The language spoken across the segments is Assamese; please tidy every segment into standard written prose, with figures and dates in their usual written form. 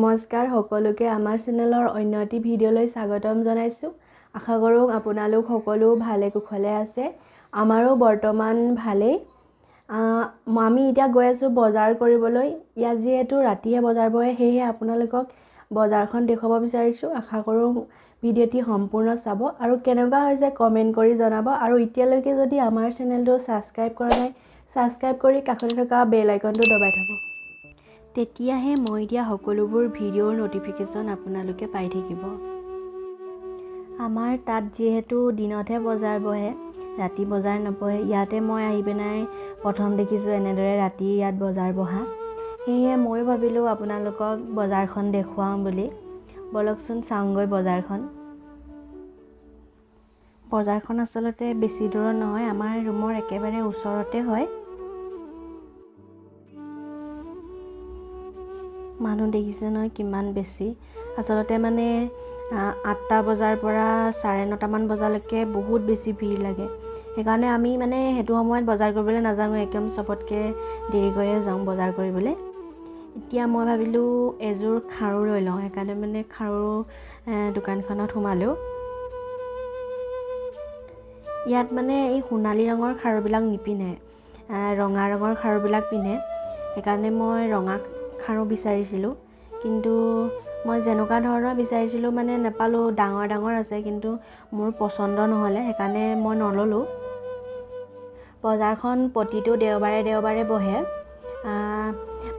নমস্কাৰ সকলোকে আমাৰ চেনেলৰ অন্য এটি ভিডিঅ'লৈ স্বাগতম জনাইছোঁ। আশা কৰোঁ আপোনালোক সকলো ভালে কুশলে আছে। আমাৰো বৰ্তমান ভালেই। আমি এতিয়া গৈ আছোঁ বজাৰ কৰিবলৈ। ইয়াত যিহেতু ৰাতিহে বজাৰ বহে, সেয়েহে আপোনালোকক বজাৰখন দেখুৱাব বিচাৰিছোঁ। আশা কৰোঁ ভিডিঅ'টি সম্পূৰ্ণ চাব আৰু কেনেকুৱা হৈছে কমেণ্ট কৰি জনাব। আৰু এতিয়ালৈকে যদি আমাৰ চেনেলটো ছাবস্ক্ৰাইব কৰা নাই, ছাবস্ক্ৰাইব কৰি কাষতে থকা বেল আইকনটো দবাই থ'ব, তেতিয়াহে মই দিয়া সকলোবোৰ ভিডিঅ'ৰ ন'টিফিকেশ্যন আপোনালোকে পাই থাকিব। আমাৰ তাত যিহেতু দিনতহে বজাৰ বহে, ৰাতি বজাৰ নবহে। ইয়াতে মই আহি পেলাই প্ৰথম দেখিছোঁ এনেদৰে ৰাতি ইয়াত বজাৰ বহা। সেয়েহে ময়ো ভাবিলোঁ আপোনালোকক বজাৰখন দেখুৱাওঁ বুলি। ব'লকচোন চাওঁগৈ বজাৰখন। বজাৰখন আচলতে বেছি দূৰত নহয়, আমাৰ ৰুমৰ একেবাৰে ওচৰতে হয়। মানুহ দেখিছে নহয় কিমান বেছি। আচলতে মানে 8টা বজাৰ পৰা 9:30মান বজালৈকে বহুত বেছি ভিৰ লাগে। সেইকাৰণে আমি মানে সেইটো সময়ত বজাৰ কৰিবলৈ নাযাওঁ, একদম চবতকৈ দেৰিকৈয়ে যাওঁ বজাৰ কৰিবলৈ। এতিয়া মই ভাবিলোঁ এযোৰ খাৰু লৈ লওঁ, সেইকাৰণে মানে খাৰু দোকানখনত সোমালোঁ। ইয়াত মানে এই সোণালী ৰঙৰ খাৰুবিলাক নিপিন্ধে, ৰঙা ৰঙৰ খাৰুবিলাক পিন্ধে। সেইকাৰণে মই ৰঙা খাৰু বিচাৰিছিলোঁ, কিন্তু মই যেনেকুৱা ধৰণৰ বিচাৰিছিলোঁ মানে নাপালোঁ। ডাঙৰ ডাঙৰ আছে, কিন্তু মোৰ পচন্দ নহ'লে, সেইকাৰণে মই নল'লোঁ। বজাৰখন প্ৰতিটো দেওবাৰে দেওবাৰে বহে।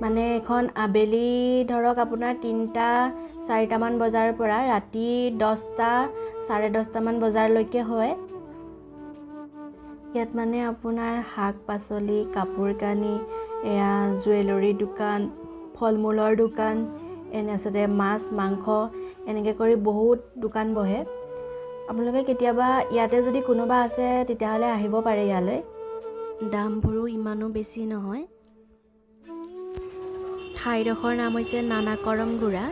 মানে এখন আবেলি ধৰক আপোনাৰ 3টা 4টামান বজাৰ পৰা ৰাতি 10টা 10:30মান বজাৰলৈকে হয়। ইয়াত মানে আপোনাৰ শাক পাচলি, কাপোৰ কানি, এয়া জুৱেলাৰী দোকান, ফল মূলৰ দোকান, এনেছতে মাছ মাংস এনেকৈ কৰি বহুত দোকান বহে। আপোনালোকে কেতিয়াবা ইয়াতে যদি কোনোবা আছে তেতিয়াহ'লে আহিব পাৰে ইয়ালৈ। দামবোৰো ইমানো বেছি নহয়। ঠাইডোখৰ নাম হৈছে নানাকৰমগুড়া।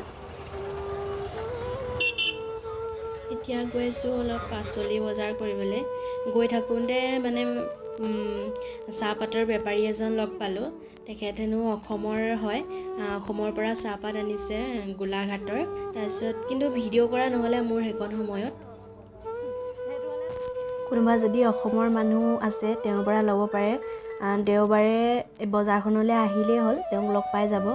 এতিয়া গৈ আছোঁ অলপ পাচলি বজাৰ কৰিবলৈ। গৈ থাকোঁতে মানে চাহপাতৰ বেপাৰী এজন লগ পালোঁ। তেখেত হেনো অসমৰ হয়, অসমৰ পৰা চাহপাত আনিছে গোলাঘাটৰ। তাৰপিছত কিন্তু ভিডিঅ' কৰা নহ'লে মোৰ সেইকণ সময়ত। কোনোবা যদি অসমৰ মানুহ আছে তেওঁৰ পৰা ল'ব পাৰে। দেওবাৰে বজাৰখনলৈ আহিলেই হ'ল, তেওঁক লগ পাই যাব।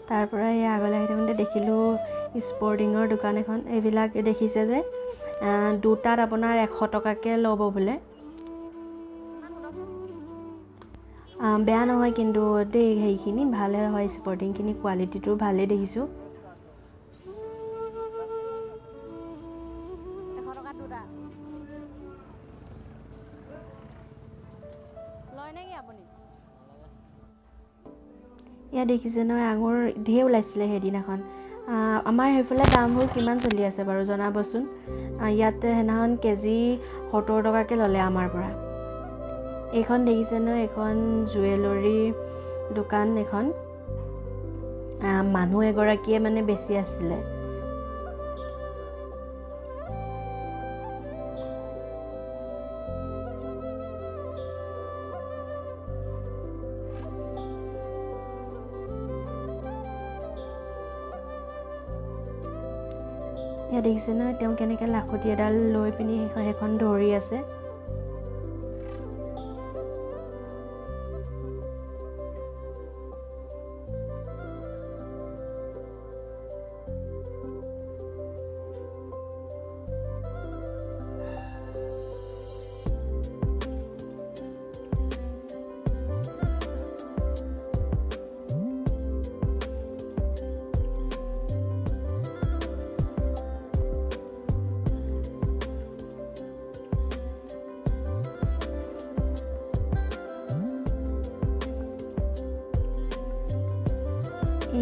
তাৰ পৰা এই আগলৈ আহি থাকোঁতে দেখিলোঁ স্পৰ্টিঙৰ দোকান এখন। এইবিলাক দেখিছে যে দুটাত আপোনাৰ 100 টকাকৈ ল'ব বোলে। বেয়া নহয় কিন্তু দেই, সেইখিনি ভালে হয়, স্পৰ্টিংখিনি কোৱালিটিটো ভালেই দেখিছোঁ। ইয়াত দেখিছে নহয় আঙুৰ ঢেৰ ওলাইছিলে সেইদিনাখন। আমাৰ সেইফালে দামবোৰ কিমান চলি আছে বাৰু জনাবচোন। ইয়াত সেইদিনাখন কেজি 70 টকাকৈ ল'লে আমাৰ পৰা। এইখন দেখিছে নহয় এইখন জুৱেলাৰী দোকান। এখন মানুহ এগৰাকীয়ে মানে বেছি আছিলে। ইয়াত দেখিছে নহয় তেওঁ কেনেকৈ লাখুটি এডাল লৈ পিনি সেইখন ধৰি আছে।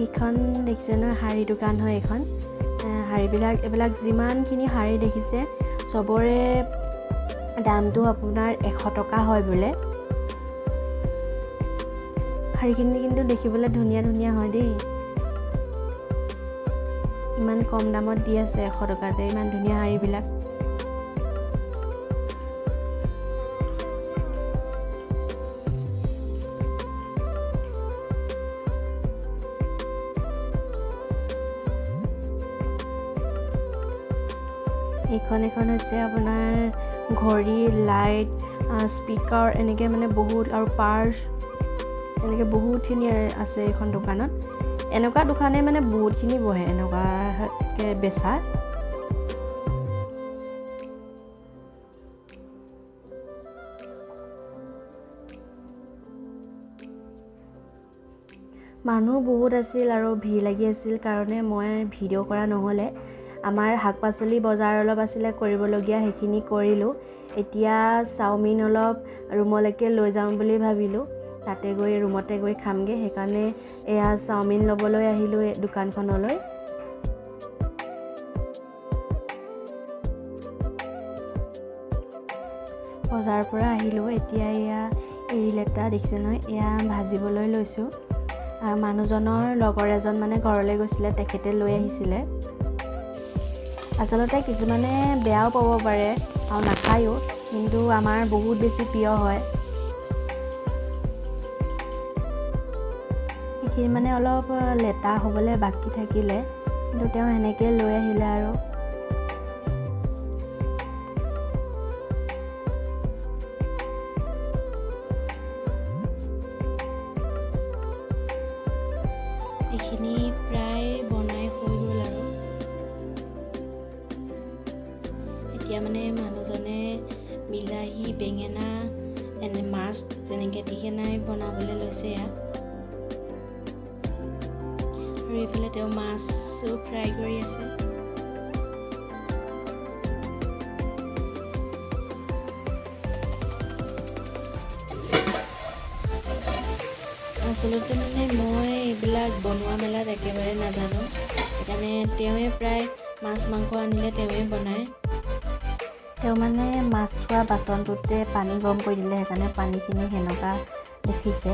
এইখন দেখিছে নহয় শাৰী দোকান হয় এইখন। শাৰীবিলাক এইবিলাক যিমানখিনি শাৰী দেখিছে চবৰে দামটো আপোনাৰ 100 টকা হয় বোলে। শাৰীখিনি কিন্তু দেখিবলৈ ধুনীয়া ধুনীয়া হয় দেই। ইমান কম দামত দি আছে 100 টকাতে ইমান ধুনীয়া শাৰীবিলাক। এইখন এখন হৈছে আপোনাৰ ঘড়ী, লাইট, স্পীকাৰ, এনেকৈ মানে বহুত আৰু পাৰ্চ, এনেকৈ বহুতখিনি আছে এইখন দোকানত। এনেকুৱা দোকানে মানে বহুতখিনি বহে এনেকুৱাকৈ বেচা। মানুহ বহুত আছিল আৰু ভিৰ লাগি আছিল কাৰণে মই ভিডিঅ' কৰা নহ'লে। আমাৰ শাক পাচলি বজাৰ অলপ আছিলে কৰিবলগীয়া, সেইখিনি কৰিলোঁ। এতিয়া চাওমিন অলপ ৰুমলৈকে লৈ যাওঁ বুলি ভাবিলোঁ, তাতে গৈ ৰুমতে গৈ খামগৈ। সেইকাৰণে এয়া চাওমিন ল'বলৈ আহিলোঁ দোকানখনলৈ। বজাৰৰ পৰা আহিলোঁ। এতিয়া এয়া এৰিলেটা দেখিছে নহয়, এয়া ভাজিবলৈ লৈছোঁ। মানুহজনৰ লগৰ এজন মানে ঘৰলৈ গৈছিলে, তেখেতে লৈ আহিছিলে। আচলতে কিছুমানে বেয়াও পাব পাৰে আৰু নাখায়ো, কিন্তু আমাৰ বহুত বেছি প্ৰিয় হয়। সেইখিনি মানে অলপ লেটা হ'বলৈ বাকী থাকিলে, কিন্তু তেওঁ সেনেকৈ লৈ আহিলে আৰু। এইখিনি প্ৰায় বনাই হৈ গ'ল আৰু। এতিয়া মানে মানুহজনে বিলাহী, বেঙেনা, এনে মাছ তেনেকৈ দি কেনে বনাবলৈ লৈছে এয়া। আৰু এইফালে তেওঁ মাছো ফ্ৰাই কৰি আছে। আচলতে মানে মই এইবিলাক বনোৱা মেলাত একেবাৰে নাজানো, সেইকাৰণে তেওঁৱে প্ৰায় মাছ মাংস আনিলে তেওঁৱে বনায়। তেওঁ মানে মাছ থোৱা বাচনটোতে পানী গৰম কৰি দিলে, সেইকাৰণে পানীখিনি সেনেকুৱা দেখিছে।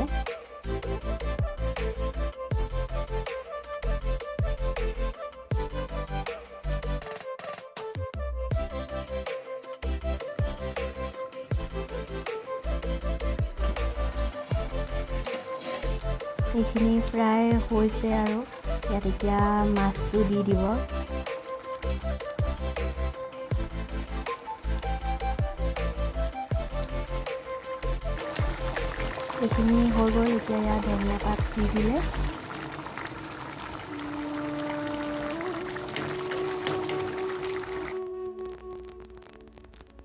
এইখিনি প্ৰায় হৈছে আৰু ইয়াত এতিয়া মাছটো দি দিব। এইখিনি হৈ গ'ল। এতিয়া ইয়াত ধনিয়া পাত দি দিলে।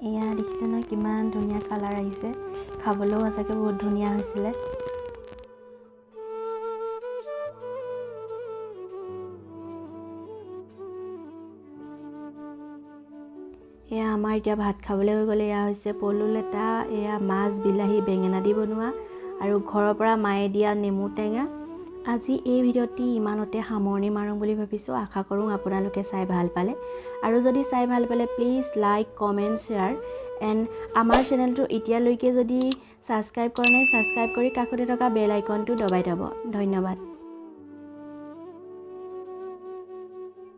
এয়া দেখিছে নহয় কিমান ধুনীয়া কালাৰ আহিছে, খাবলৈও সঁচাকৈ বহুত ধুনীয়া হৈছিলে। এয়া আমাৰ এতিয়া ভাত খাবলৈ হৈ গ'ল। এয়া হৈছে পলু লেটা, এয়া মাছ, বিলাহী, বেঙেনা দি বনোৱা আৰু ঘৰৰ পৰা মায়ে দিয়া নেমু টেঙা। আজি এই ভিডিঅ'টি ইমানতে সামৰণি মাৰোঁ বুলি ভাবিছোঁ। আশা কৰোঁ আপোনালোকে চাই ভাল পালে, আৰু যদি চাই ভাল পালে please like, comment, share and আমাৰ চেনেলটো এতিয়ালৈকে যদি ছাবস্ক্ৰাইব কৰা নাই, ছাবস্ক্ৰাইব কৰি কাষতে থকা বেল আইকনটো দবাই থ'ব। ধন্যবাদ।